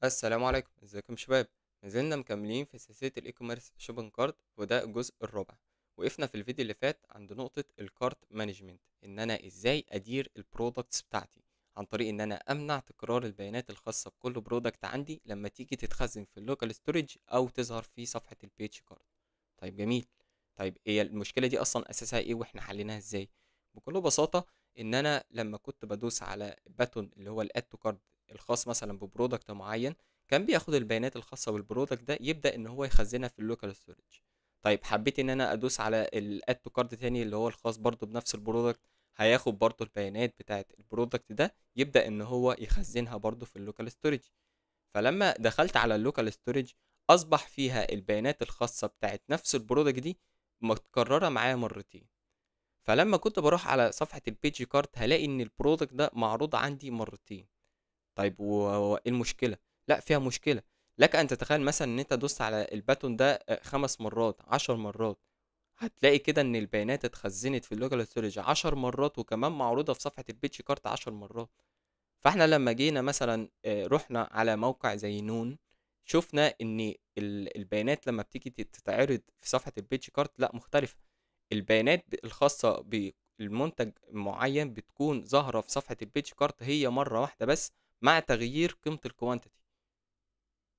السلام عليكم، ازيكم يا شباب؟ مازلنا مكملين في سلسلة ال e-commerce shopping cart، وده الجزء الرابع. وقفنا في الفيديو اللي فات عند نقطة ال cart management، ان انا ازاي ادير ال products بتاعتي عن طريق ان انا امنع تكرار البيانات الخاصة بكل product عندي لما تيجي تتخزن في ال local storage او تظهر في صفحة ال page cart. طيب جميل. طيب هي المشكلة دي اصلا اساسها ايه واحنا حليناها ازاي؟ بكل بساطة ان انا لما كنت بدوس على button اللي هو ال add to cart الخاص مثلا ب product معين، كان بياخد البيانات الخاصة بال product ده يبدا ان هو يخزنها في ال local storage. طيب حبيت ان انا ادوس على ال add to cart تاني اللي هو الخاص برضو بنفس ال product، هياخد برضو البيانات بتاعه ال product ده يبدا ان هو يخزنها برضو في ال local storage. فلما دخلت على ال local storage اصبح فيها البيانات الخاصة بتاعه نفس ال product دي متكررة معايا مرتين. فلما كنت بروح على صفحة ال page cart هلاقي ان ال product ده معروض عندي مرتين. طيب وايه المشكلة؟ لا فيها مشكلة. لك ان تتخيل مثلا ان انت دوست على ال button ده 5 مرات 10 مرات، هتلاقي كده ان البيانات اتخزنت في ال local storage 10 مرات وكمان معروضة في صفحة ال page cart 10 مرات. فاحنا لما جينا مثلا رحنا على موقع زي نون، شفنا ان البيانات لما بتيجي تتعرض في صفحة ال page cart لا مختلفة. البيانات الخاصة بالمنتج معين بتكون ظاهره في صفحة ال page cart هي مرة واحدة بس مع تغيير قيمة ال quantity.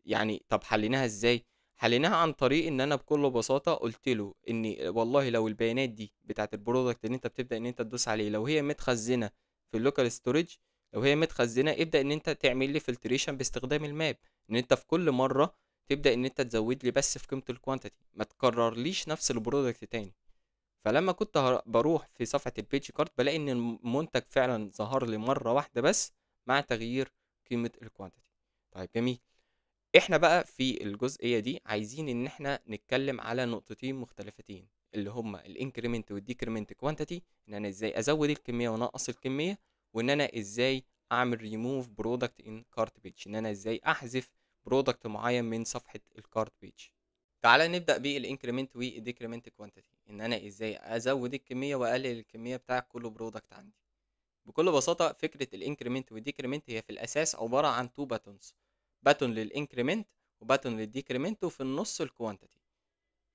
يعني طب حليناها ازاي؟ حليناها عن طريق ان انا بكل بساطة قلت له ان والله لو البيانات دي بتاعت ال product اللي انت بتبدا ان انت تدوس عليه لو هي متخزنه في ال local storage، لو هي متخزنه ابدا ان انت تعمل لي filtration باستخدام ال map، ان انت في كل مرة تبدا ان انت تزود لي بس في قيمة ال quantity، ما تكررليش نفس ال product تاني. فلما كنت بروح في صفحة ال page cart بلاقي ان المنتج فعلا ظهر لي مرة واحدة بس مع تغيير قيمة ال quantity. طيب جميل. احنا بقى في الجزئية دي عايزين ان احنا نتكلم على نقطتين مختلفتين اللي هما ال increment وال decrement quantity، ان انا ازاي ازود الكمية وانقص الكمية، وان انا ازاي اعمل ريموف برودكت ان كارت بيج، ان انا ازاي احذف product معين من صفحة ال cart page. تعالى نبدا بال increment وال decrement quantity، ان انا ازاي ازود الكمية واقلل الكمية بتاع كل product عندي. بكل بساطة فكرة ال increment وال decrement هي في الاساس عبارة عن two buttons، button لل increment و button لل decrement، وفي النص ال quantity.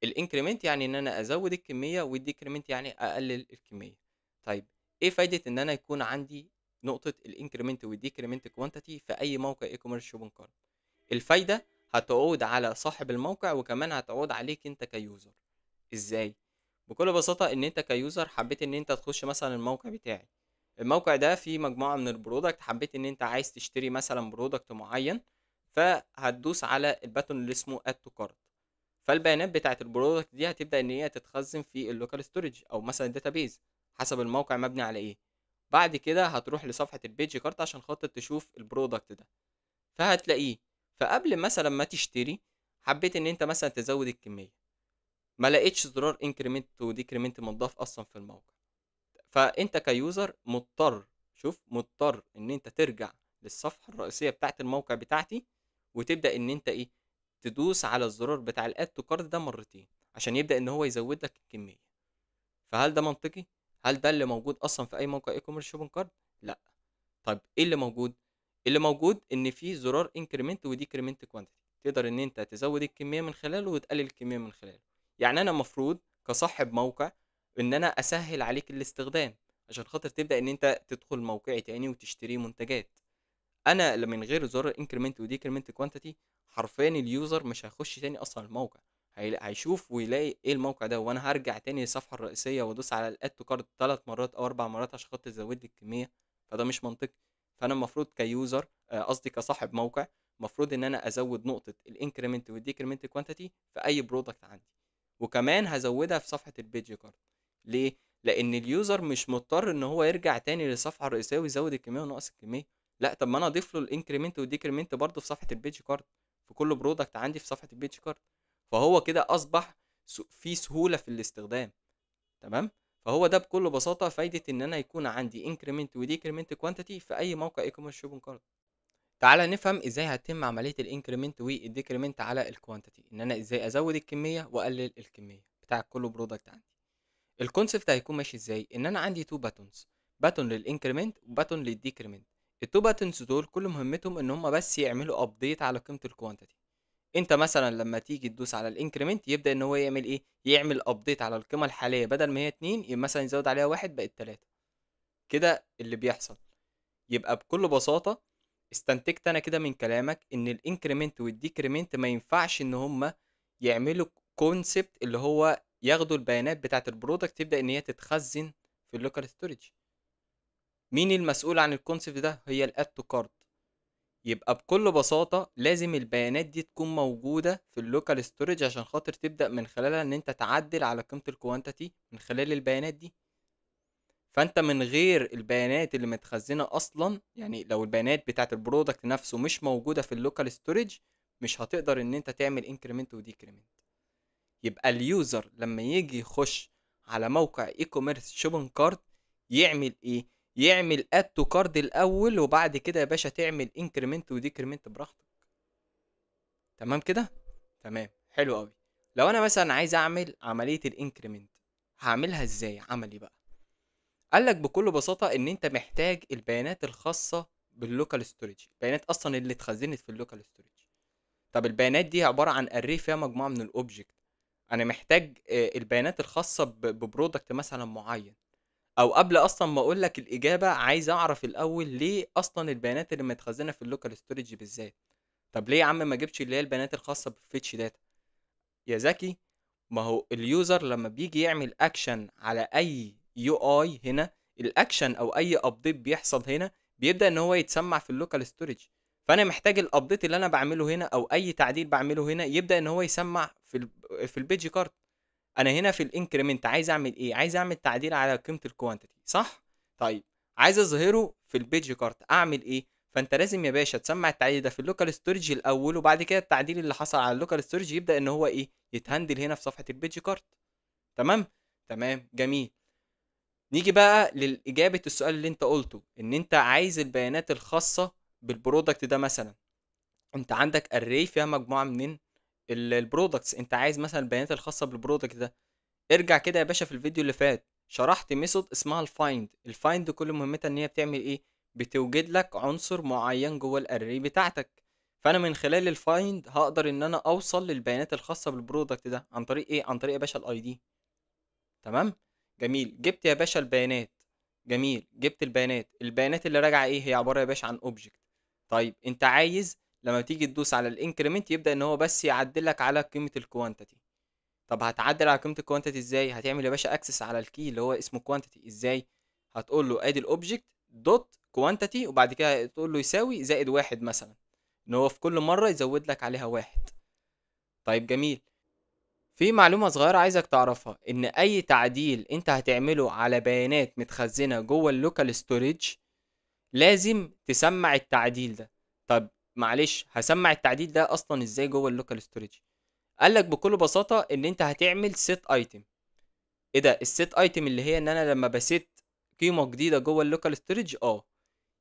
ال increment يعني ان انا ازود الكمية، وال decrement يعني اقلل الكمية. طيب ايه فايده ان انا يكون عندي نقطة ال increment وال decrement quantity في اي موقع e-commerce shopping cart؟ الفايدة هتعود على صاحب الموقع وكمان هتعود عليك انت ك user. ازاي؟ بكل بساطة ان انت ك user حبيت ان انت تخش مثلا الموقع بتاعي، الموقع ده فيه مجموعة من ال product، حبيت ان انت عايز تشتري مثلا product معين، فهتدوس على ال button اللي اسمه add to cart. فالبيانات بتاعه ال product دي هتبدا ان هي تتخزن في ال local storage او مثلا ال database حسب الموقع مبني على ايه. بعد كده هتروح لصفحة ال page cart عشان خاطر تشوف ال product ده، فهتلاقيه. فقبل مثلا ما تشتري حبيت ان انت مثلا تزود الكمية، ما لقيتش زرار increment و decrement مضاف اصلا في الموقع، فانت ك user مضطر، شوف مضطر ان انت ترجع للصفحه الرئيسية بتاعه الموقع بتاعتي وتبدا ان انت ايه تدوس على الزرار بتاع ال add to cart ده مرتين عشان يبدا ان هو يزود لك الكمية. فهل ده منطقي؟ هل ده اللي موجود اصلا في اي موقع e-commerce shopping cart؟ لا. طيب ايه اللي موجود؟ اللي موجود ان في زرار increment و decrement quantity، تقدر ان انت تزود الكمية من خلاله وتقلل الكمية من خلاله. يعني انا المفروض كصاحب موقع ان انا اسهل عليك الاستخدام عشان خاطر تبدا ان انت تدخل موقعي تاني وتشتري منتجات. انا من غير زرار increment و decrement quantity حرفيا ال user مش هيخش تاني اصلا الموقع، هيشوف ويلاقي ايه الموقع ده، وانا هرجع تاني للصفحه الرئيسية وادوس على ال add to cart 3 مرات او 4 مرات عشان خاطر تزود لي الكمية. فده مش منطقي. فانا المفروض ك user، قصدي كصاحب موقع، المفروض ان انا ازود نقطة ال increment وال decrement quantity في اي product عندي، وكمان هزودها في صفحة ال page cart. ليه؟ لان ال user مش مضطر ان هو يرجع تاني للصفحه الرئيسية ويزود الكمية ونقص الكمية. لا، طب ما انا اضيف له ال increment وال decrement برضه في صفحة ال page cart في كل product عندي في صفحة ال page cart. فهو كده اصبح في سهولة في الاستخدام. تمام؟ فهو ده بكل بساطة فايده ان انا يكون عندي increment و decrement quantity في اي موقع e-commerce shopping cart. تعالى نفهم ازاي هتتم عملية ال increment وال decrement على ال quantity، ان انا ازاي ازود الكمية واقلل الكمية بتاع كل product عندي. ال concept هيكون ماشي ازاي؟ ان انا عندي two buttons، button لل increment و button لل decrement. ال two buttons دول كل مهمتهم ان هم بس يعملوا update على قيمة ال quantity. انت مثلا لما تيجي تدوس على ال increment يبدا ان هو يعمل ايه؟ يعمل update على القيمة الحاليه، بدل ما هي 2 يبقى مثلا يزود عليها 1 بقت 3. كده اللي بيحصل. يبقى بكل بساطة استنتجت انا كده من كلامك ان ال increment وال decrement ما ينفعش ان هم يعملوا concept اللي هو ياخدوا البيانات بتاعه ال product تبدا ان هي تتخزن في ال local storage. مين المسؤول عن ال concept ده؟ هي ال add to cart. يبقى بكل بساطة لازم البيانات دي تكون موجودة في ال local storage عشان خاطر تبدأ من خلالها ان انت تعدل على قيمة ال quantity من خلال البيانات دي. فانت من غير البيانات اللي متخزنة اصلا، يعني لو البيانات بتاعت ال product نفسه مش موجودة في ال local storage، مش هتقدر ان انت تعمل increment و decrement. يبقى ال user لما يجي يخش على موقع e-commerce shopping cart يعمل ايه؟ يعمل add to cart الاول، وبعد كده يا باشا تعمل increment و decrement براحتك. تمام كده؟ تمام، حلو قوي. لو انا مثلا عايز اعمل عملية ال increment هعملها ازاي عملي بقى؟ قال لك بكل بساطة ان انت محتاج البيانات الخاصة بال local storage، البيانات اصلا اللي اتخزنت في ال local storage. طب البيانات دي عبارة عن array فيها مجموعة من ال object. انا محتاج البيانات الخاصة ب product مثلا معين، او قبل اصلا ما اقول لك الاجابة عايز اعرف الاول ليه اصلا البيانات اللي متخزنه في ال local storage بالذات. طب ليه يا عم ما جبتش اللي هي البيانات الخاصة بال fetch data؟ يا ذكي، ما هو ال user لما بيجي يعمل اكشن على اي UI هنا، الاكشن او اي update بيحصل هنا بيبدا ان هو يتسمع في ال local storage. فانا محتاج ال update اللي انا بعمله هنا او اي تعديل بعمله هنا يبدا ان هو يسمع في ال page cart. انا هنا في ال increment عايز اعمل ايه؟ عايز اعمل تعديل على قيمة ال quantity، صح؟ طيب عايز اظهره في ال page cart، اعمل ايه؟ فانت لازم يا باشا تسمع التعديل ده في ال local storage الاول، وبعد كده التعديل اللي حصل على ال local storage يبدا ان هو ايه؟ يت handle هنا في صفحة ال page cart. تمام؟ تمام، جميل. نيجي بقى للاجابة السؤال اللي انت قلته، ان انت عايز البيانات الخاصة بال product ده. مثلا انت عندك array فيها مجموعة من ال products، انت عايز مثلا البيانات الخاصة بال product ده. ارجع كده يا باشا في الفيديو اللي فات شرحت method اسمها ال find. ال find كل مهمتها ان هي بتعمل ايه؟ بتوجد لك عنصر معين جوه ال array بتاعتك. فانا من خلال ال find هقدر ان انا اوصل للبيانات الخاصة بال product ده عن طريق ايه؟ عن طريق يا باشا ال ID. تمام، جميل. جبت يا باشا البيانات، جميل، جبت البيانات. البيانات اللي راجعه ايه؟ هي عبارة يا باشا عن object. طيب انت عايز لما تيجي تدوس على ال increment يبدا ان هو بس يعدل لك على قيمة ال quantity. طب هتعدل على قيمة ال quantity ازاي؟ هتعمل يا باشا access على ال key اللي هو اسمه quantity. ازاي؟ هتقول له ادي ال object dot quantity، وبعد كده تقول له يساوي زائد 1 مثلا، ان هو في كل مرة يزود لك عليها 1. طيب جميل. في معلومة صغيرة عايزك تعرفها، ان اي تعديل انت هتعمله على بيانات متخزنه جوه ال local storage لازم تسمع التعديل ده. طب معلش، هسمع التعديل ده اصلا ازاي جوه ال local storage؟ قال لك بكل بساطة ان انت هتعمل set item. ايه ده ال set item؟ اللي هي ان انا لما ب set قيمة جديدة جوه ال local storage،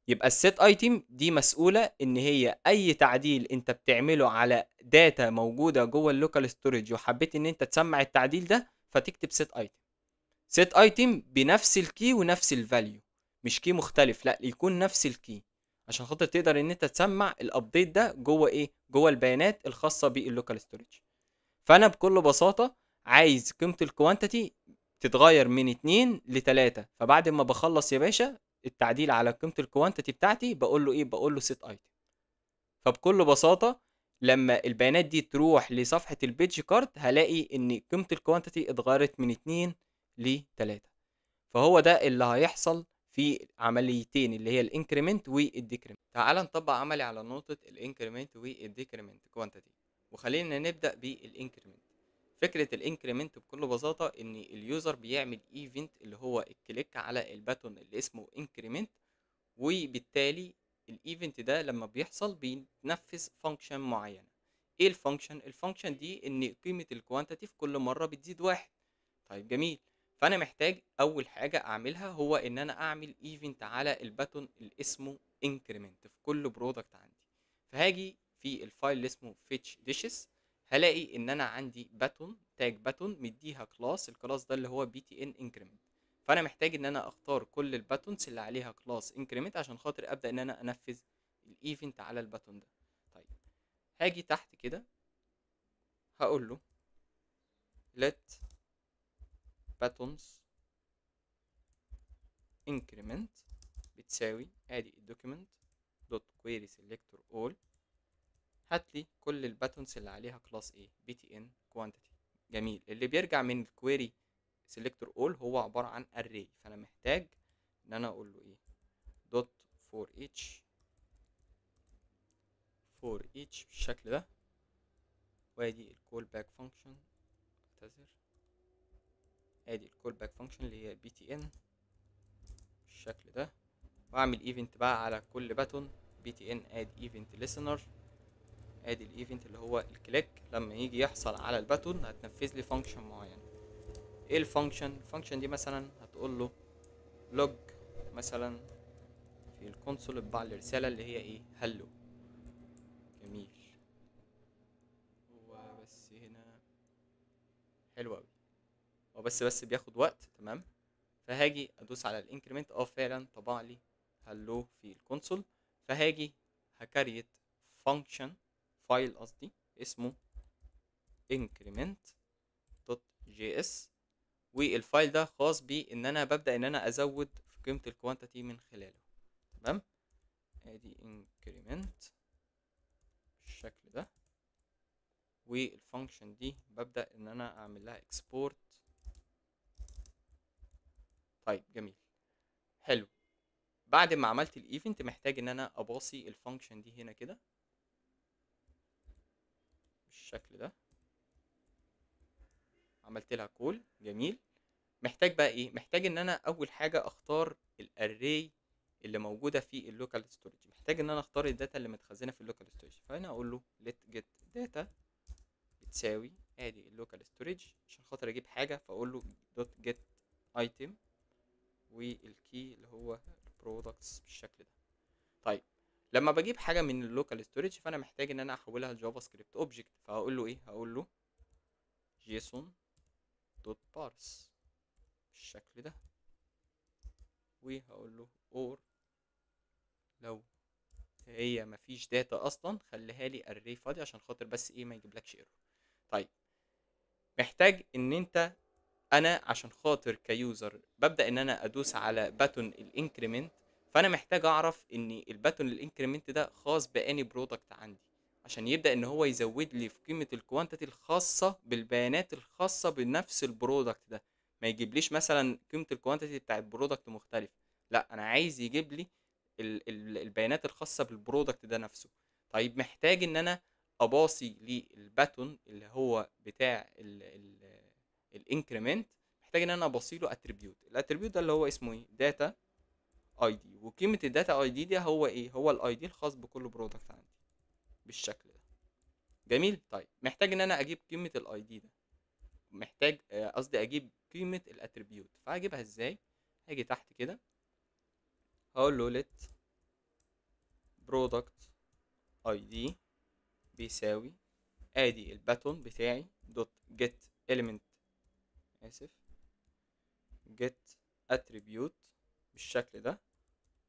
يبقى ال set item دي مسؤولة ان هي اي تعديل انت بتعمله على data موجودة جوه ال local storage وحبيت ان انت تسمع التعديل ده، فتكتب set item. set item بنفس ال key ونفس ال value، مش key مختلف، لا يكون نفس ال key، عشان خاطر تقدر ان انت تسمع ال update ده جوه ايه؟ جوه البيانات الخاصة بال local storage. فانا بكل بساطة عايز قيمة ال quantity تتغير من 2 ل 3، فبعد ما بخلص يا باشا التعديل على قيمة ال quantity بتاعتي بقول له ايه؟ بقول له set item. فبكل بساطة لما البيانات دي تروح لصفحة ال page cart هلاقي ان قيمة ال quantity اتغيرت من 2 ل 3. فهو ده اللي هيحصل في عمليتين اللي هي ال increment وال decrement. تعال نطبق عملي على نقطة ال increment وال decrement quantity، وخلينا نبدا بال increment. فكرة ال increment بكل بساطة ان ال user بيعمل event اللي هو ال click على ال button اللي اسمه increment، وبالتالي ال event ده لما بيحصل بينفذ function معينة. ايه ال function؟ ال function دي ان قيمة ال quantity في كل مرة بتزيد 1. طيب جميل. فانا محتاج اول حاجة اعملها هو ان انا اعمل event على ال button اللي اسمه increment في كل product عندي. فهاجي في ال file اللي اسمه fetch dishes، هلاقي ان انا عندي button tag button مديها class، ال class ده اللي هو btn increment. فانا محتاج ان انا اختار كل ال buttons اللي عليها class increment عشان خاطر ابدا ان انا انفذ ال event على ال button ده. طيب هاجي تحت كده هقول له let buttons increment بتساوي ادي ال document dot query selector all، هات لي كل ال buttons اللي عليها class ايه؟ btn quantity. جميل. اللي بيرجع من ال query selector all هو عبارة عن array، فانا محتاج ان انا اقول له ايه؟ dot for each، for each بالشكل ده، وادي ال callback function، اعتذر، ادي ال callback function اللي هي btn بالشكل ده، واعمل event بقى على كل button btn add event listener. ادي ال event اللي هو ال click، لما يجي يحصل على ال button هتنفذ لي function معينه. ايه ال function؟ ال function دي مثلا هتقول له log مثلا في ال console، اطبع لي رساله اللي هي ايه؟ hello. جميل. هو بس هنا حلو قوي، هو بس بياخد وقت. تمام. فهاجي ادوس على ال increment، فعلا طبع لي hello في ال console. فهاجي ه create function file قصدي اسمه increment.js، وال file ده خاص بان انا ببدا ان انا ازود في قيمه ال quantity من خلاله. تمام. ادي increment بالشكل ده، وال function دي ببدا ان انا اعمل لها export. طيب جميل، حلو. بعد ما عملت ال event محتاج ان انا اباصي ال function دي هنا كده بالشكل ده، عملت لها call. جميل. محتاج بقى ايه؟ محتاج ان انا اول حاجه اختار ال array اللي موجوده في ال local storage، محتاج ان انا اختار ال data اللي متخزنه في ال local storage. فانا اقول له let get data بتساوي ادي ال local storage عشان خاطر اجيب حاجه، فاقول له dot get item وال key اللي هو ال products بالشكل ده. طيب لما بجيب حاجه من ال local storage فانا محتاج ان انا احولها ل JavaScript object، فهقول له ايه؟ هقول له JSON dot parse بالشكل ده، وهقول له or لو هي مفيش data اصلا خليها لي array فاضي عشان خاطر بس ايه؟ ما يجيبلكش error. طيب محتاج ان انت انا عشان خاطر ك user ببدا ان انا ادوس على button ال increment، فانا محتاج اعرف ان ال button ال increment ده خاص باني product عندي عشان يبدا ان هو يزود لي في قيمه ال quantity الخاصه بالبيانات الخاصه بنفس ال product ده، ما يجيبليش مثلا قيمه ال quantity بتاعت product مختلف، لا انا عايز يجيب لي البيانات الخاصه بال product ده نفسه. طيب محتاج ان انا اباصي لل button اللي هو بتاع ال increment، محتاج ان انا اباصي له attribute. ال attribute ده اللي هو اسمه ايه؟ data ID، وقيمه ال data ID ده هو ايه؟ هو ال ID الخاص بكل product عندي بالشكل ده. جميل. طيب محتاج ان انا اجيب قيمه ال ID ده، محتاج قصدي اجيب قيمه ال attribute، فهجيبها ازاي؟ هاجي تحت كده هقول له let product id بيساوي ادي ال button بتاعي dot get element، اسف، get attribute بالشكل ده،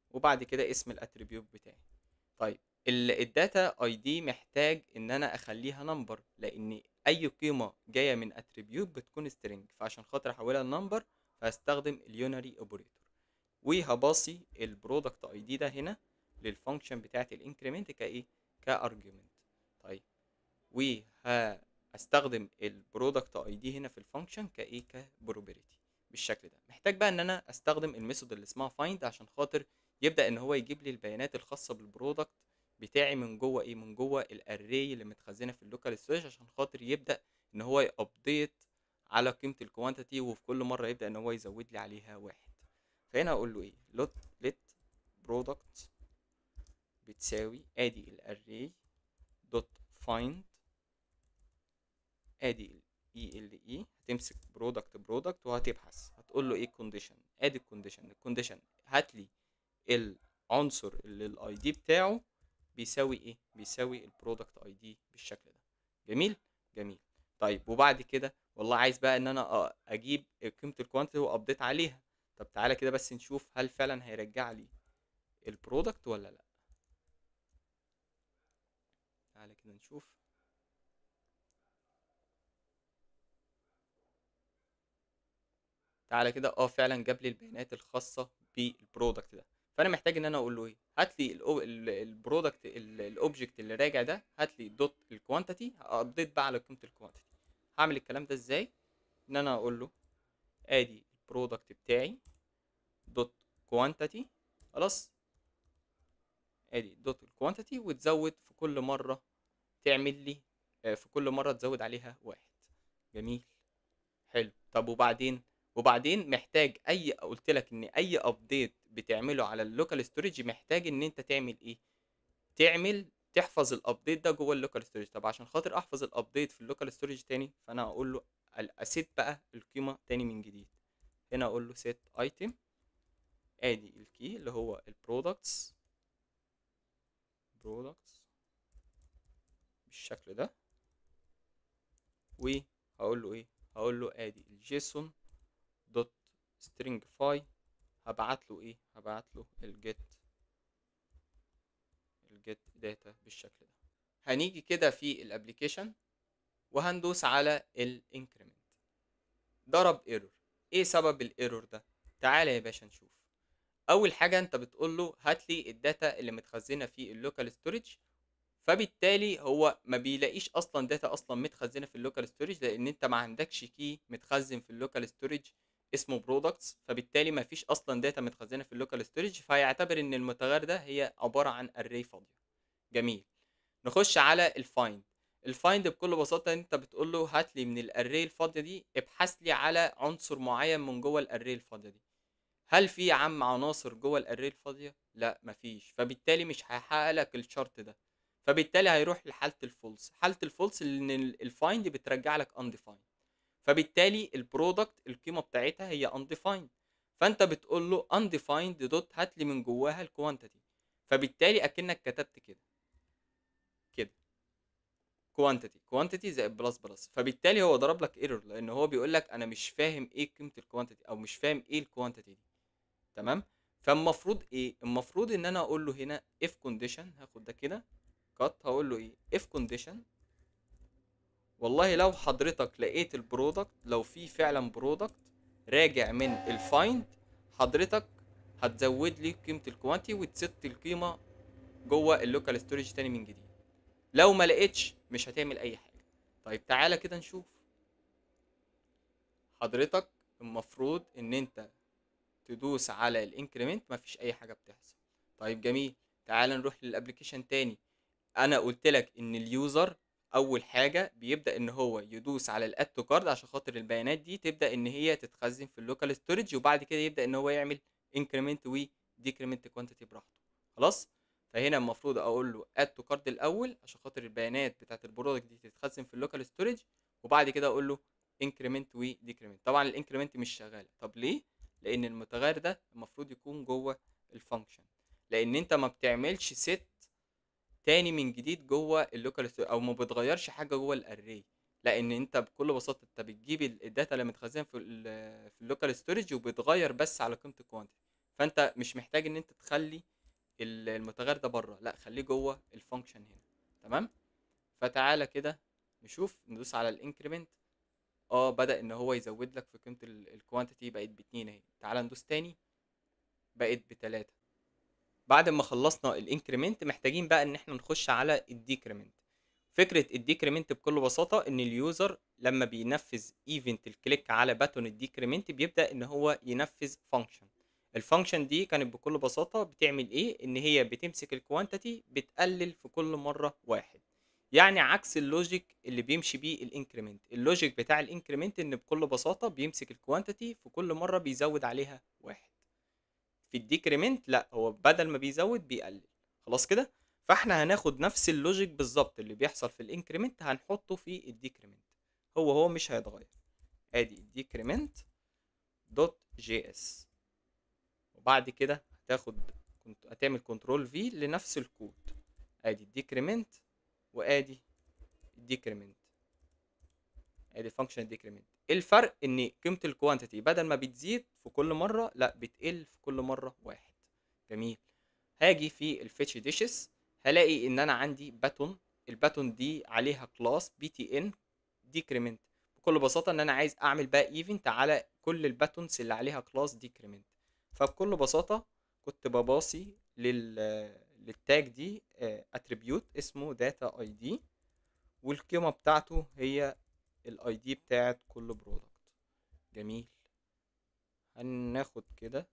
وبعد كده اسم ال attribute بتاعي. طيب ال data ID محتاج ان انا اخليها number، لان اي قيمه جايه من attribute بتكون string، فعشان خاطر احولها ل number فهستخدم ال unary operator، وهباصي ال product ID ده هنا لل function بتاعه ال increment كايه؟ ك argument. طيب وهستخدم ال product ID هنا في ال function كايه؟ ك property بالشكل ده. محتاج بقى ان انا استخدم ال method اللي اسمها find عشان خاطر يبدا ان هو يجيب لي البيانات الخاصه بال product بتاعي من جوه ايه؟ من جوه ال array اللي متخزنه في ال local storage، عشان خاطر يبدا ان هو ي update على قيمه ال quantity، وفي كل مره يبدا ان هو يزود لي عليها واحد. فهنا اقول له ايه؟ let product بتساوي ادي ال array dot find ادي ال e، هتمسك product product وهتبحث، هتقول له ايه condition؟ ادي ال condition، ال condition هات لي العنصر اللي ال ID بتاعه بيساوي ايه؟ بيساوي ال product ID بالشكل ده. جميل؟ جميل. طيب وبعد كده والله عايز بقى ان انا اجيب قيمه ال quantity و update عليها. طب تعالى كده بس نشوف هل فعلا هيرجع لي ال product ولا لا. تعالى كده نشوف. تعالى كده، فعلا جاب لي البيانات الخاصة بال product ده. فانا محتاج ان انا اقول له ايه؟ هات لي ال product، ال object اللي راجع ده، هات لي dot ال quantity، update بقى على قيمة ال quantity. هعمل الكلام ده ازاي؟ ان انا اقول له ادي ال product بتاعي dot quantity، خلاص ادي dot ال quantity، وتزود في كل مرة، تعمل لي في كل مرة تزود عليها 1. جميل، حلو. طب وبعدين محتاج اي، قلت لك ان اي update بتعمله على ال local storage محتاج ان انت تعمل ايه؟ تحفظ ال update ده جوه ال local storage. طب عشان خاطر احفظ ال update في ال local storage تاني، فانا هقول له ا set بقى القيمة تاني من جديد. هنا اقول له set item، ادي ال key اللي هو ال products، products بالشكل ده، وهقول له ايه؟ هقول له ادي ال JSON dot stringify، هبعت له ايه؟ هبعت له ال get، ال get data بالشكل ده. هنيجي كده في ال application وهندوس على ال increment، ضرب error. ايه سبب ال error ده؟ تعالى يا باشا نشوف. اول حاجة انت بتقول له هات لي ال data اللي متخزنه في ال local storage، فبالتالي هو ما بيلاقيش اصلا data اصلا متخزنه في ال local storage، لان انت ما عندكش key متخزن في ال local storage اسمه products، فبالتالي ما فيش اصلا data متخزنه في ال local storage، فهيعتبر ان المتغير ده هي عبارة عن array فاضية. جميل. نخش على ال find. ال find بكل بساطة انت بتقول له هات لي من ال array الفاضيه دي، ابحث لي على عنصر معين من جوه ال array الفاضيه دي. هل في يا عم عناصر جوه ال array الفاضيه؟ لا مفيش، فبالتالي مش هيحقق لك الشرط ده، فبالتالي هيروح لحاله ال false. حاله ال false ان ال find بترجع لك undefined، فبالتالي ال product القيمة بتاعتها هي undefined، فانت بتقول له undefined dot هات لي من جواها ال quantity، فبالتالي اكنك كتبت كده كده quantity quantity زائد plus plus، فبالتالي هو ضرب لك error لان هو بيقول لك انا مش فاهم ايه قيمة ال quantity او مش فاهم ايه ال quantity دي. تمام. فالمفروض ايه؟ المفروض ان انا اقول له هنا if condition، هاخد ده كده cut، هقول له ايه؟ if condition، والله لو حضرتك لقيت ال product، لو في فعلا product راجع من ال find، حضرتك هتزود لي قيمة ال quantity وت set القيمة جوه ال local storage تاني من جديد. لو ما لقيتش مش هتعمل اي حاجة. طيب تعالى كده نشوف. حضرتك المفروض ان انت تدوس على ال increment، مفيش اي حاجة بتحصل. طيب جميل، تعالى نروح لل application تاني. انا قلت لك ان ال user اول حاجة بيبدا ان هو يدوس على ال add to cart عشان خاطر البيانات دي تبدا ان هي تتخزن في ال local storage، وبعد كده يبدا ان هو يعمل increment و decrement quantity براحته. خلاص، فهنا المفروض اقول له add to cart الاول عشان خاطر البيانات بتاعه ال product دي تتخزن في ال local storage، وبعد كده اقول له increment و decrement. طبعا ال increment مش شغالة. طب ليه؟ لان المتغير ده المفروض يكون جوه ال function، لان انت ما بتعملش set تاني من جديد جوه ال local او ما بتغيرش حاجة جوه ال array، لان انت بكل بساطة انت بتجيب ال data اللي متخزنه في ال local storage وبتغير بس على قيمة ال quantity، فانت مش محتاج ان انت تخلي المتغير ده بره، لا خليه جوه ال function هنا. تمام. فتعالى كده نشوف، ندوس على ال increment، بدأ ان هو يزود لك في قيمة ال quantity، بقت ب2 اهي. تعالى ندوس تاني، بقت ب3. بعد ما خلصنا ال increment محتاجين بقى ان احنا نخش على ال decrement. فكرة ال decrement بكل بساطة ان ال user لما بينفذ event ال click على button ال decrement بيبدا ان هو ينفذ function. ال function دي كانت بكل بساطة بتعمل ايه؟ ان هي بتمسك ال quantity بتقلل في كل مرة واحد، يعني عكس ال logic اللي بيمشي بيه ال increment. ال logic بتاع ال increment ان بكل بساطة بيمسك ال quantity في كل مرة بيزود عليها واحد. في ال decrement لا، هو بدل ما بيزود بيقلل. خلاص كده، فاحنا هناخد نفس ال logic بالظبط اللي بيحصل في ال increment هنحطه في ال decrement، هو هو مش هيتغير. ادي ال decrement dot JS، وبعد كده هتاخد هتعمل control V لنفس الكود. ادي ال decrement وادي ال decrement، ادي function ال decrement. الفرق ان قيمة ال quantity بدل ما بتزيد في كل مرة، لا بتقل في كل مرة واحد. جميل. هاجي في ال fetch dishes هلاقي ان انا عندي button، ال button دي عليها class btn decrement. بكل بساطة ان انا عايز اعمل بقى event على كل ال buttons اللي عليها class decrement. فبكل بساطة كنت بباصي لل tag دي attribute اسمه data ID، والقيمة بتاعته هي ال ID بتاعت كل product. جميل. هناخد كده،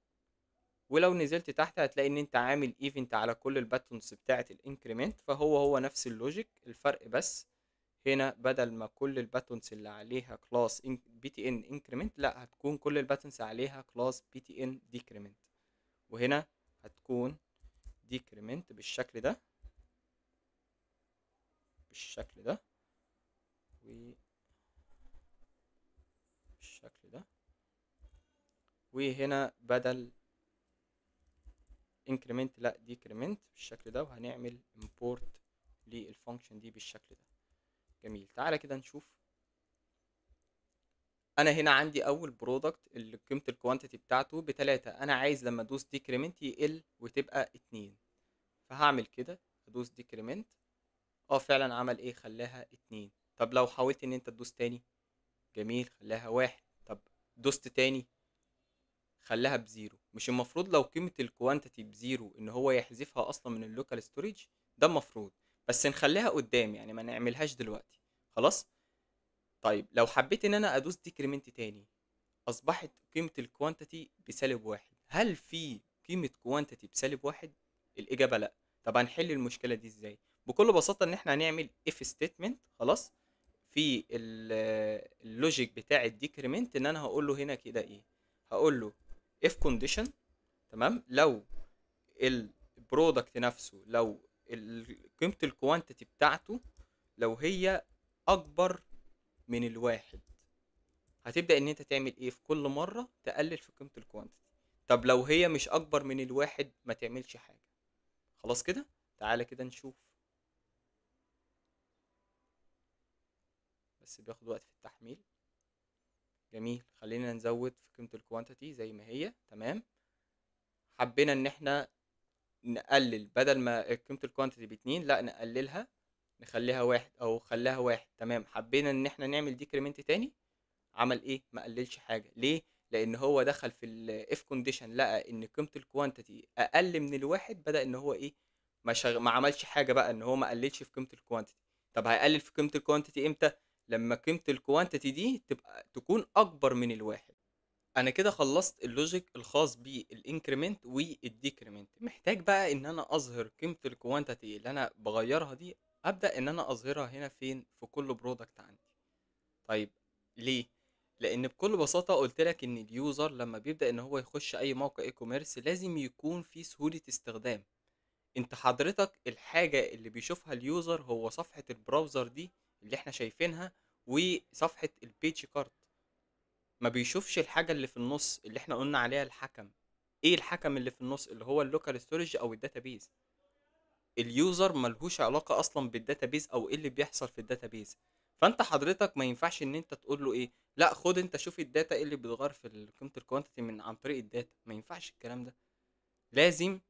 ولو نزلت تحت هتلاقي ان انت عامل event على كل ال buttons بتاعت ال increment، فهو هو نفس ال logic. الفرق بس هنا بدل ما كل ال buttons اللي عليها class btn increment، لا هتكون كل ال buttons عليها class btn decrement، وهنا هتكون decrement بالشكل ده، بالشكل ده، وبالشكل ده. وهنا بدل increment لا decrement بالشكل ده، وهنعمل import لل function دي بالشكل ده. جميل. تعالى كده نشوف. انا هنا عندي اول product اللي قيمة ال quantity بتاعته ب3، انا عايز لما ادوس decrement يقل وتبقى 2، فهعمل كده ادوس decrement، فعلا عمل ايه؟ خلاها 2. طب لو حاولت ان انت تدوس تاني، جميل، خلاها 1. طب دوست تاني خلاها ب zero. مش المفروض لو قيمة ال quantity ب zero ان هو يحذفها اصلا من ال local storage؟ ده المفروض، بس نخليها قدام يعني ما نعملهاش دلوقتي. خلاص. طيب لو حبيت ان انا ادوس decrement تاني، اصبحت قيمة ال quantity بسالب 1. هل في قيمة quantity بسالب 1؟ الاجابة لا. طب هنحل المشكلة دي ازاي؟ بكل بساطة ان احنا هنعمل if statement. خلاص، في ال logic بتاع ال decrement ان انا هقول له هنا كده ايه؟ هقول له if condition، تمام، لو ال product نفسه، لو قيمة ال quantity بتاعته لو هي اكبر من الواحد، هتبدأ ان انت تعمل ايه؟ في كل مرة تقلل في قيمة ال quantity. طب لو هي مش اكبر من الواحد ما تعملش حاجة. خلاص كده. تعالى كده نشوف، بس بياخد وقت في التحميل. جميل. خلينا نزود في قيمة ال quantity زي ما هي. تمام. حبينا ان احنا نقلل، بدل ما قيمة ال quantity ب2 لا نقللها نخليها 1، او خلاها 1. تمام. حبينا ان احنا نعمل decrement تاني، عمل ايه؟ ما قللش حاجة. ليه؟ لان هو دخل في ال if condition لقى ان قيمة ال quantity اقل من الواحد، بدأ ان هو ايه؟ ما عملش حاجة بقى، ان هو ما قللش في قيمة ال quantity. طب هيقلل في قيمة ال quantity امتى؟ لما قيمة ال quantity دي تبقى تكون اكبر من الواحد. انا كده خلصت ال logic الخاص بال increment وال decrement. محتاج بقى ان انا اظهر قيمة ال quantity اللي انا بغيرها دي، ابدا ان انا اظهرها هنا فين؟ في كل product عندي. طيب ليه؟ لان بكل بساطة قلت لك ان ال user لما بيبدا ان هو يخش اي موقع e-commerce لازم يكون في سهولة استخدام. انت حضرتك الحاجة اللي بيشوفها ال user هو صفحة ال browser دي اللي احنا شايفينها وصفحه ال page cart، ما بيشوفش الحاجة اللي في النص اللي احنا قلنا عليها الحكم. ايه الحكم اللي في النص؟ اللي هو ال local storage او ال database. ال user ملهوش علاقة اصلا بال database او ايه اللي بيحصل في ال database. فانت حضرتك ما ينفعش ان انت تقول له ايه، لا خد انت شوف ال data ايه اللي بيتغير في قيمة ال quantity من عن طريق ال data. ما ينفعش الكلام ده. لازم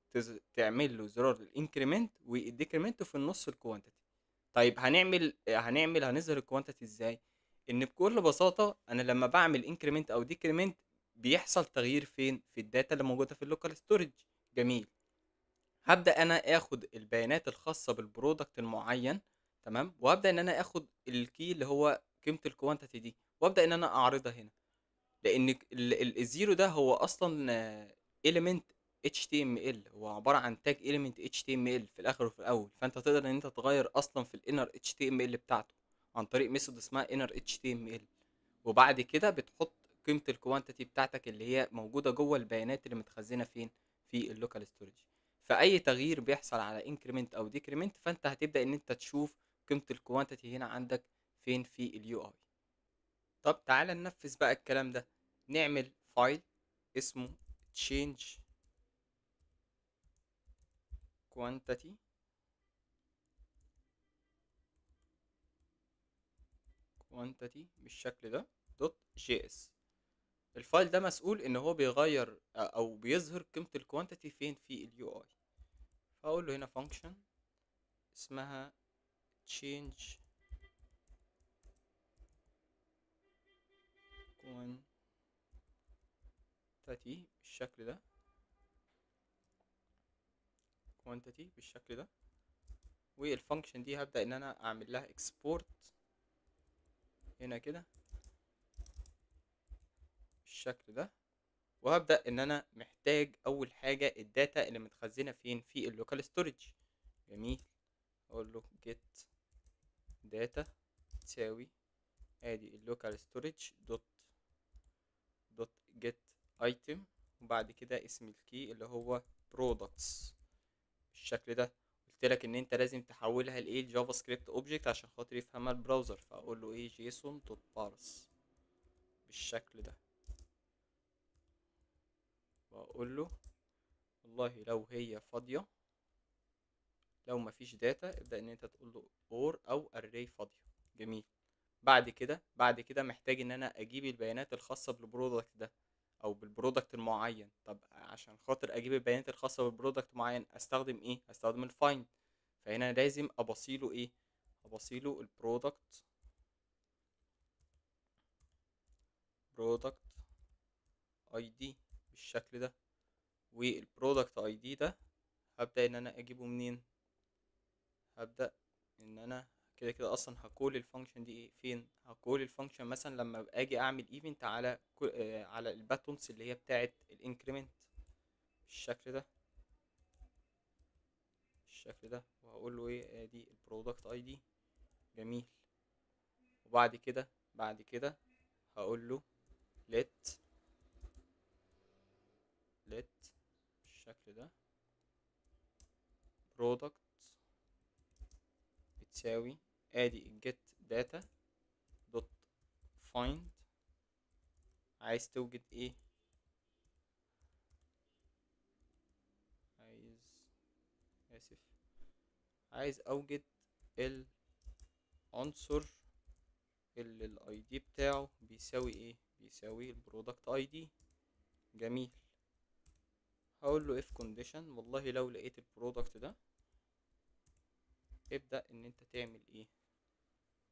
تعمل له زرار ال increment وال decrement في النص ال quantity. طيب هنعمل هنظهر ال quantity ازاي؟ ان بكل بساطة انا لما بعمل increment او decrement بيحصل تغيير فين؟ في ال data اللي موجودة في ال local storage. جميل. هبدا انا اخد البيانات الخاصة بال product المعين، تمام، وابدا ان انا اخد ال key اللي هو قيمة ال quantity دي، وابدا ان انا اعرضها هنا، لان ال zero ده هو اصلا element HTML، هو عبارة عن tag element HTML في الاخر وفي الاول. فانت تقدر ان انت تغير اصلا في ال inner HTML بتاعته عن طريق method اسمها inner HTML، وبعد كده بتحط قيمة ال quantity بتاعتك اللي هي موجودة جوه البيانات اللي متخزنه فين؟ في ال local storage. فاي تغيير بيحصل على increment او decrement فانت هتبدا ان انت تشوف قيمة ال quantity هنا عندك فين في ال UI. طب تعالى ننفذ بقى الكلام ده. نعمل file اسمه change quantity quantity بالشكل ده. dot JS. ال file ده مسؤول ان هو بيغير او بيظهر قيمة ال quantity فين في ال UI. فاقول له هنا function اسمها change quantity بالشكل ده، quantity بالشكل ده. وال function دي هبدأ ان انا اعمل لها export هنا كده بالشكل ده. وهبدأ ان انا محتاج اول حاجة ال data اللي متخزنة فين في ال local storage. جميل، اقول له get data تساوي ادي ال local storage dot dot get item، وبعد كده اسم ال key اللي هو products بالشكل ده. قلت لك ان انت لازم تحولها لايه، ال JavaScript object عشان خاطر يفهمها ال browser. فاقول له ايه، JSON dot parse بالشكل ده. واقول له والله لو هي فاضية، لو مفيش data ابدا ان انت تقول له or او array فاضية. جميل. بعد كده محتاج ان انا اجيب البيانات الخاصة بال product ده او بال product المعين. طب عشان خاطر اجيب البيانات الخاصة بال product معين استخدم ايه؟ استخدم ال find. فهنا لازم ابصيله ايه؟ ابصيله ال product product ID بالشكل ده. وال product ID ده هبدا ان انا اجيبه منين؟ هبدا ان انا كده كده اصلا ه call ال function دي ايه فين؟ ه call ال function مثلا لما اجي اعمل event على على ال buttons اللي هي بتاعه ال increment بالشكل ده بالشكل ده. وهقول له ايه، ادي ال product ID. جميل. وبعد كده بعد كده هقول له let let بالشكل ده product بتساوي ادي get data dot find. عايز توجد ايه؟ عايز اسف عايز اوجد العنصر اللي ال ID بتاعه بيساوي ايه؟ بيساوي ال product ID. جميل. هقول له if condition، والله لو لقيت ال product ده ابدأ ان انت تعمل ايه؟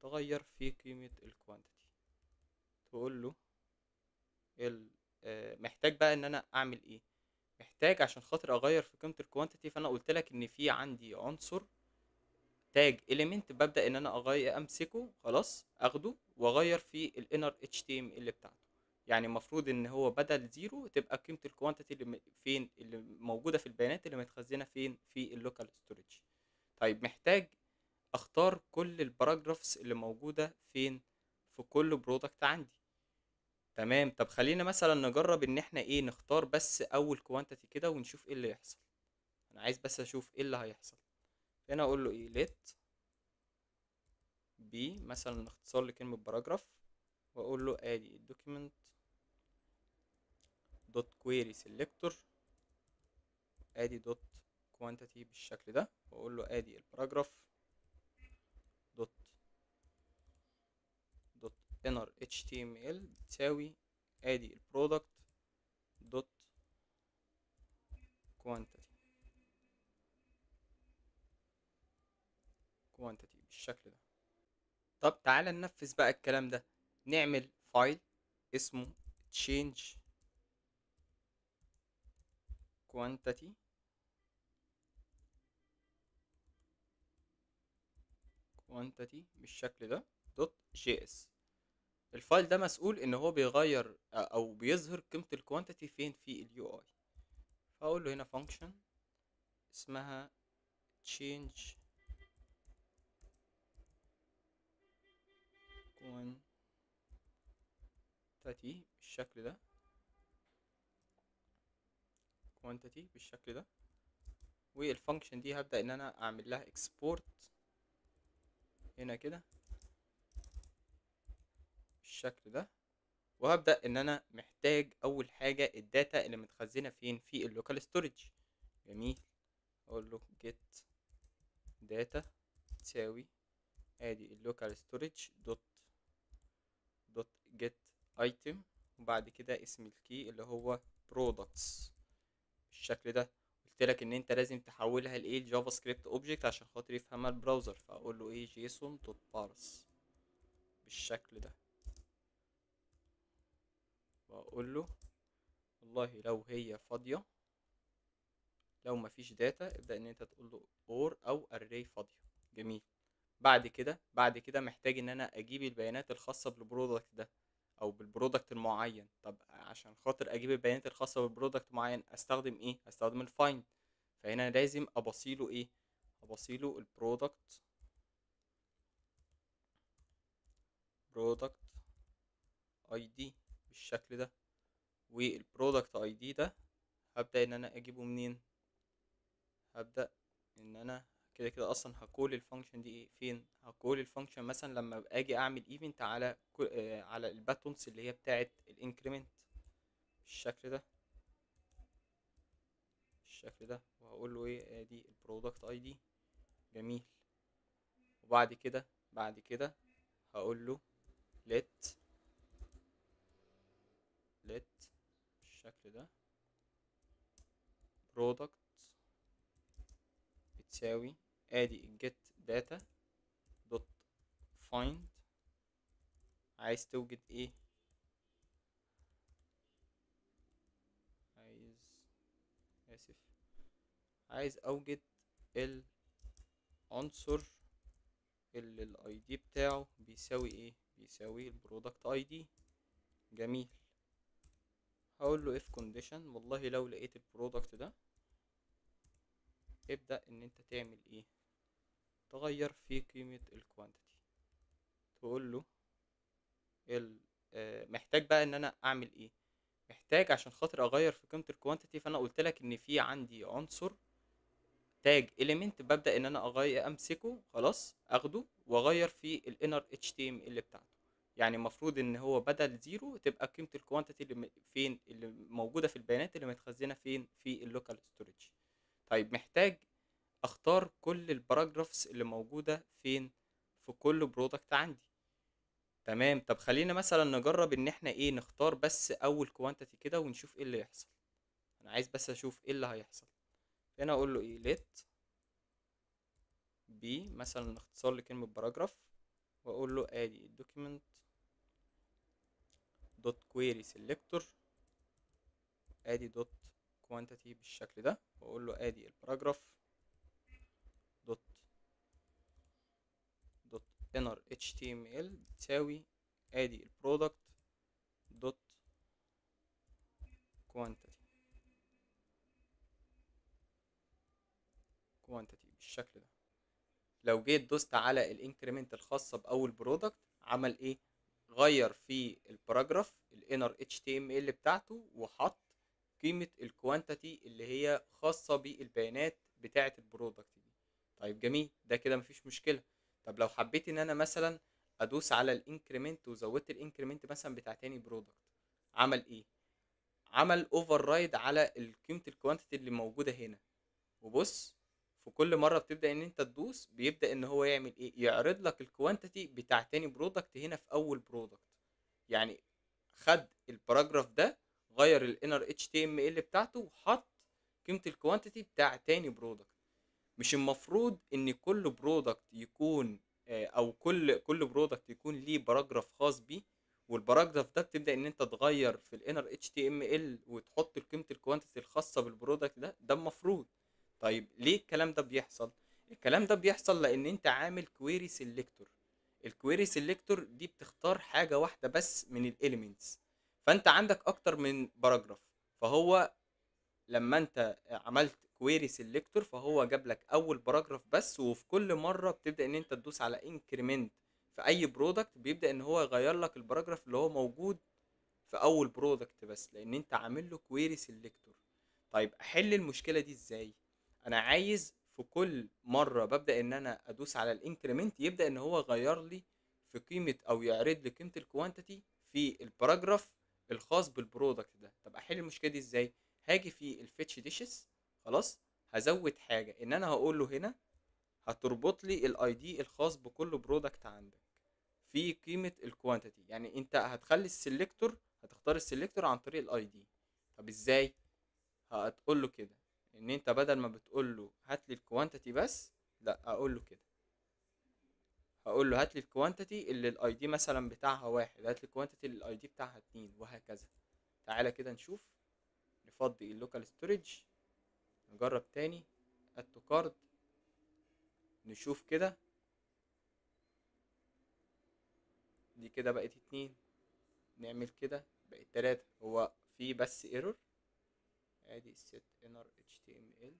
تغير في قيمة ال quantity. تقول له محتاج بقى ان انا اعمل ايه؟ محتاج عشان خاطر اغير في قيمة ال quantity. فانا قلت لك ان في عندي عنصر tag element ببدأ ان انا اغير امسكه، خلاص اخده واغير في ال inner HTML بتاعته. يعني المفروض ان هو بدل zero تبقى قيمة ال quantity اللي فين، اللي موجودة في البيانات اللي متخزنة فين، في ال local storage. طيب محتاج اختار كل ال paragraphs اللي موجودة فين، في كل product عندي. تمام. طب خلينا مثلا نجرب ان احنا ايه، نختار بس اول quantity كده ونشوف ايه اللي يحصل. انا عايز بس اشوف ايه اللي هيحصل. هنا اقول له ايه، let p مثلا اختصار لكلمة paragraph، واقول له ادي ال document dot query selector ادي dot quantity بالشكل ده، واقول له ادي ال paragraph dot dot inner html بتساوي ادي ال product dot quantity quantity بالشكل ده. طب تعالى ننفذ بقى الكلام ده. نعمل file اسمه change quantity quantity بالشكل ده dot JS. ال file ده مسؤول ان هو بيغير او بيظهر قيمة ال quantity فين، في ال UI. فاقول له هنا function اسمها change quantity بالشكل ده quantity بالشكل ده. وال function دي هبدأ ان انا اعمل لها export هنا كده بالشكل ده. وهبدأ ان انا محتاج اول حاجة ال data اللي متخزنة فين، في ال local storage. جميل. اقول له get data تساوي ادي ال local storage dot dot get item، وبعد كده اسم ال key اللي هو products بالشكل ده. قلت لك ان انت لازم تحولها لايه؟ ل JavaScript object عشان خاطر يفهمها ال browser، فاقول له ايه؟ JSON dot parse بالشكل ده، واقول له والله لو هي فاضية، لو مفيش data ابدا ان انت تقول له or او array فاضية. جميل. بعد كده محتاج ان انا اجيب البيانات الخاصة بال product ده او بال product المعين. طب عشان خاطر اجيب البيانات الخاصة بال product معين استخدم ايه؟ استخدم ال find. فهنا لازم ابصيله ايه؟ ابصيله ال product ID بالشكل ده. وال product ID ده هبدا ان انا اجيبه منين؟ هبدا ان انا كده كده اصلا ه call ال function دي ايه؟ فين ه call ال function؟ مثلا لما اجي اعمل event على ال buttons اللي هي بتاعه ال increment بالشكل ده، بالشكل ده، وهقول له ايه؟ ادي ال product ID. جميل. وبعد كده بعد كده هقول له let بالشكل ده product بتساوي ادي get data dot find. عايز توجد ايه؟ عايز، اسف، عايز اوجد العنصر اللي ال ID بتاعه بيساوي ايه؟ بيساوي ال product ID. جميل. هقول له if condition، والله لو لقيت ال product ده ابدأ ان انت تعمل ايه؟ تغير في قيمة ال quantity. تقول له ال محتاج بقى ان انا اعمل ايه؟ محتاج عشان خاطر اغير في قيمة ال quantity، فانا قلت لك ان في عندي عنصر tag element ببدأ ان انا اغير، امسكه خلاص، اخده واغير في ال inner HTML بتاعته. يعني المفروض ان هو بدل zero تبقى قيمة ال quantity اللي فين؟ اللي موجودة في البيانات اللي متخزنة فين؟ في ال local storage. طيب، محتاج اختار كل ال paragraphs اللي موجودة فين؟ في كل product عندي. تمام. طب خلينا مثلا نجرب ان احنا ايه؟ نختار بس اول quantity كده ونشوف ايه اللي يحصل. انا عايز بس اشوف ايه اللي هيحصل. هنا اقول له ايه؟ let p مثلا، اختصار لكلمة paragraph، واقول له ادي document dot query selector ادي dot quantity بالشكل ده، واقول له ادي ال paragraph dot inner html بتساوي ادي ال product dot quantity بالشكل ده. لو جيت دوست على ال increment الخاصة بأول product عمل ايه؟ غير في ال paragraph ال inner HTML بتاعته وحط قيمة ال quantity اللي هي خاصة بالبيانات بتاعة ال product دي. طيب جميل، ده كده مفيش مشكلة. طب لو حبيت ان انا مثلا ادوس على ال increment وزودت ال increment مثلا بتاع تاني product، عمل ايه؟ عمل override على قيمة ال quantity اللي موجودة هنا. وبص، في كل مرة بتبدأ ان انت تدوس بيبدأ ان هو يعمل ايه؟ يعرض لك ال quantity بتاع تاني product هنا في اول product. يعني خد ال paragraph ده، غير ال inner HTML بتاعته وحط قيمة ال quantity بتاع تاني product. مش المفروض ان كل product يكون او كل product يكون ليه paragraph خاص بيه، وال paragraph ده بتبدا ان انت تغير في ال inner HTML وتحط قيمة ال quantity الخاصة بال product ده؟ ده المفروض. طيب ليه الكلام ده بيحصل؟ الكلام ده بيحصل لان انت عامل query selector. ال query selector دي بتختار حاجة واحدة بس من ال elements، فانت عندك اكتر من paragraph، فهو لما انت عملت query selector فهو جاب لك اول paragraph بس، وفي كل مرة بتبدا ان انت تدوس على increment في اي product بيبدا ان هو يغير لك ال paragraph اللي هو موجود في اول product بس، لان انت عامل له query selector. طيب احل المشكلة دي ازاي؟ انا عايز في كل مرة ببدا ان انا ادوس على ال increment يبدا ان هو يغير لي في قيمة او يعرض لي قيمة ال quantity في ال paragraph الخاص بال product ده. طب احل المشكلة دي ازاي؟ هاجي في ال fetch dishes، خلاص، هزود حاجة ان انا هقول له هنا هتربط لي ال ID الخاص بكل product عندك. في قيمة ال quantity. يعني انت هتخلي ال selector، هتختار ال selector عن طريق ال ID. طب ازاي؟ هتقول له كده ان انت بدل ما بتقول له هات لي ال quantity بس، لا اقول له كده، هقول له هات لي ال quantity اللي ال ID مثلا بتاعها 1، هات لي ال quantity اللي ال ID بتاعها 2، وهكذا. تعالى كده نشوف، نفضي ال local storage، نجرب تاني add to cart، نشوف كده، دي كده بقت 2، نعمل كده بقت 3. هو في بس error، ادي set inner html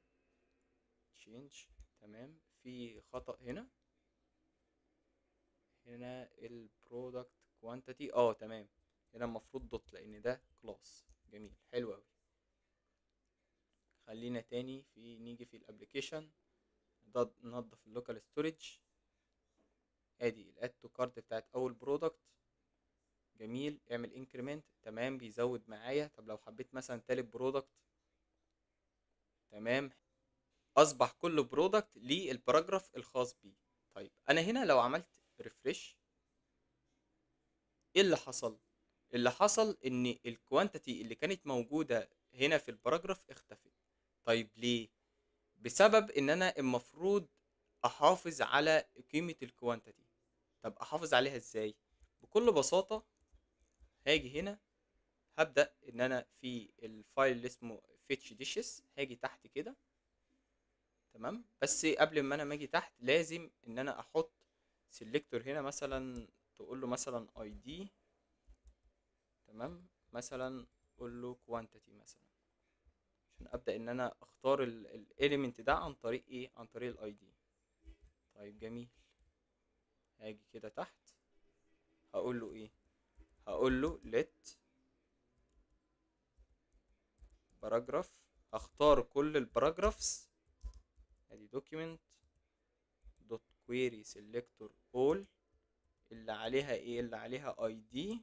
change، تمام. في خطأ هنا، هنا ال product quantity، تمام، هنا المفروض dot لان ده class. جميل، حلو اوي. خلينا تاني في نيجي في ال application، ننضف ال local storage. ادي ال add to cart بتاعت اول product، جميل، اعمل increment، تمام، بيزود معايا. طب لو حبيت مثلا تالت product، تمام، اصبح كل product ليه ال paragraph الخاص بيه. طيب انا هنا لو عملت refresh، ايه اللي حصل؟ اللي حصل ان ال quantity اللي كانت موجودة هنا في ال paragraph اختفت. طيب ليه؟ بسبب ان انا المفروض احافظ على قيمة ال quantity. طب احافظ عليها ازاي؟ بكل بساطة هاجي هنا، هبدأ ان انا في ال file اللي اسمه fetch dishes، هاجي تحت كده، تمام. بس قبل ما انا ما اجي تحت لازم ان انا احط selector هنا، مثلا تقول له مثلا ID، تمام، مثلا قول له quantity مثلا، عشان ابدا ان انا اختار ال element ده عن طريق ايه؟ عن طريق ال ID. طيب جميل، هاجي كده تحت هقول له ايه؟ هقول له let paragraph، هختار كل ال paragraphs، ادي document dot query selector all اللي عليها ايه؟ اللي عليها id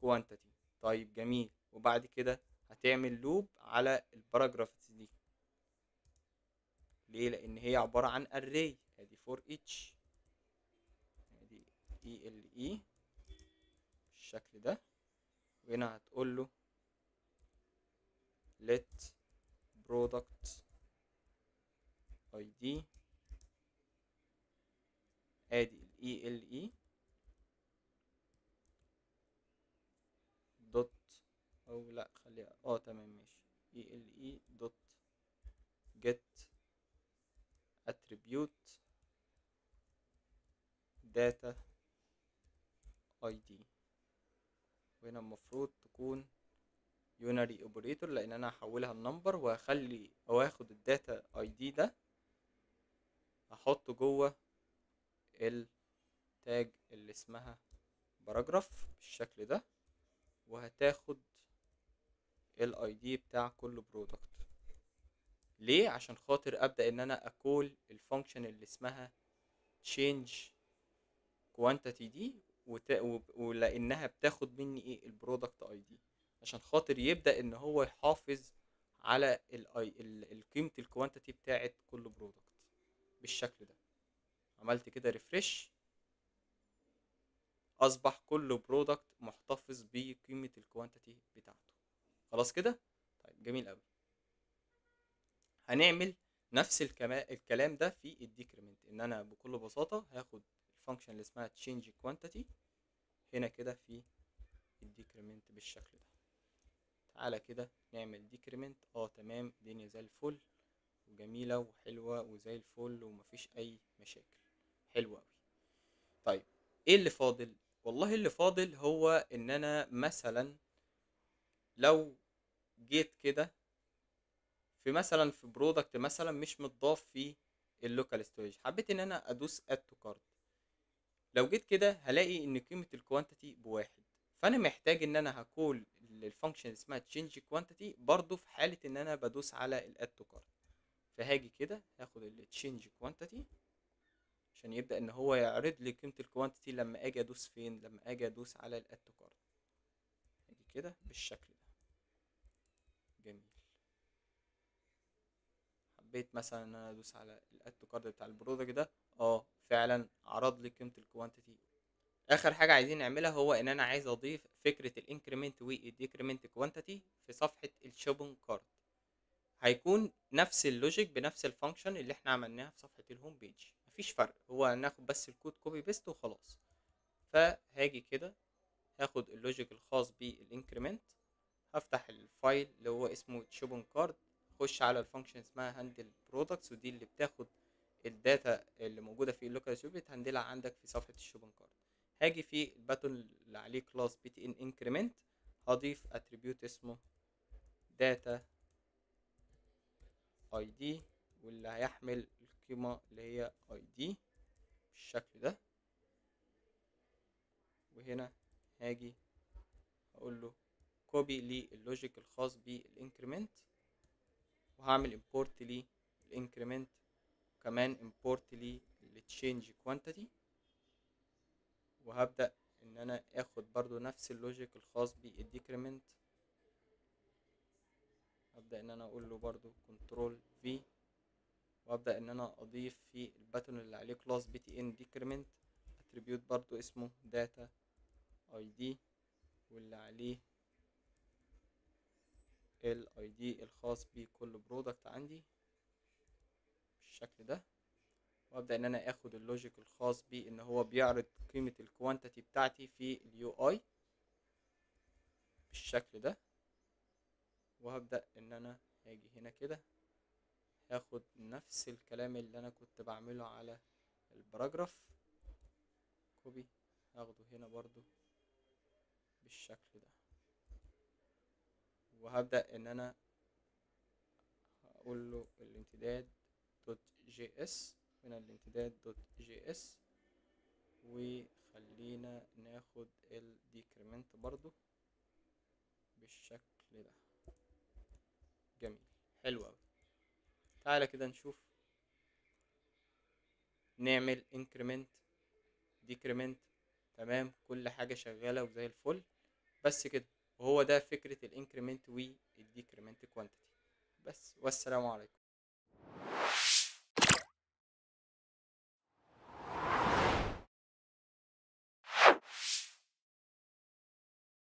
quantity. طيب جميل، وبعد كده هتعمل loop على ال paragraphs دي. ليه؟ لان هي عبارة عن array. ادي for each، ادي ele بالشكل ده، وهنا هتقول له let product id، ادي ال ele dot، او لا خليها تمام ماشي، ele dot get attribute data id، وهنا المفروض تكون unary operator لان انا هحولها ل number، وهخلي او اخد ال data ID ده احطه جوه ال tag اللي اسمها paragraph بالشكل ده، وهتاخد ال ID بتاع كل product. ليه؟ عشان خاطر ابدا ان انا ا call ال function اللي اسمها change quantity دي، ولانها بتاخد مني ايه؟ ال product ID، عشان خاطر يبدا ان هو يحافظ على قيمة ال quantity بتاعت كل product بالشكل ده. عملت كده refresh، اصبح كل product محتفظ بقيمة ال quantity بتاعته. خلاص كده؟ طيب جميل قوي. هنعمل نفس الكلام ده في ال decrement، ان انا بكل بساطة هاخد ال function اللي اسمها change quantity هنا كده في ال decrement بالشكل ده. تعالى كده نعمل decrement، تمام، الدنيا زي الفل وجميلة وحلوه وزي الفل ومفيش اي مشاكل، حلوة قوي. طيب ايه اللي فاضل؟ والله اللي فاضل هو ان انا مثلا لو جيت كده في مثلا في product مثلا مش متضاف في ال local storage، حبيت ان انا ادوس add to cart، لو جيت كده هلاقي ان قيمة ال quantity ب1، فانا محتاج ان انا ه call ال function اللي اسمها change quantity برضو في حاله ان انا بدوس على ال add to cart. فهاجي كده هاخد ال change quantity عشان يبدا ان هو يعرض لي قيمة ال quantity لما اجي ادوس فين؟ لما اجي ادوس على ال add to cart. هاجي كده بالشكل ده. جميل. حبيت مثلا ان انا ادوس على ال add to cart بتاع ال product ده، فعلا عرض لي قيمة ال quantity. اخر حاجة عايزين نعملها هو ان انا عايز اضيف فكرة ال increment وال decrement quantity في صفحة ال shopping cart. هيكون نفس ال logic بنفس ال function اللي احنا عملناها في صفحة ال home page، مفيش فرق، هو هناخد بس ال code copy paste وخلاص. فهاجي كده هاخد ال logic الخاص بال increment، هفتح ال file اللي هو اسمه shopping cart، اخش على ال function اسمها handle products، ودي اللي بتاخد ال data اللي موجودة في ال local storage بت handle ها عندك في صفحة ال shopping cart. هاجي في ال button اللي عليه class btn increment، هضيف attribute اسمه data id، واللي هيحمل القيمة اللي هي id بالشكل ده. وهنا هاجي اقول له copy لل logic الخاص بال increment، وهعمل import لل increment، وكمان import لل change quantity، وهبدأ ان انا اخد برضو نفس ال logic الخاص بال decrement. هبدأ ان انا اقول له برضو control V، وابدأ ان انا اضيف في ال button اللي عليه class btn decrement attribute برضو اسمه data id، واللي عليه ال ID الخاص بكل product عندي بالشكل ده. وابدا ان انا اخد ال logic الخاص بان هو بيعرض قيمة ال quantity بتاعتي في ال UI بالشكل ده. وهبدا ان انا هاجي هنا كده هاخد نفس الكلام اللي انا كنت بعمله على ال paragraph copy، هاخده هنا برضو بالشكل ده. وهبدأ ان انا اقول له الامتداد dot js، هنا الامتداد dot js، وخلينا ناخد ال decrement برضو بالشكل ده. جميل، حلو اوي. تعالى كده نشوف نعمل increment decrement. تمام، كل حاجة شغالة وزي الفل. بس كده، وهو ده فكرة ال increment وال decrement quantity بس. والسلام عليكم.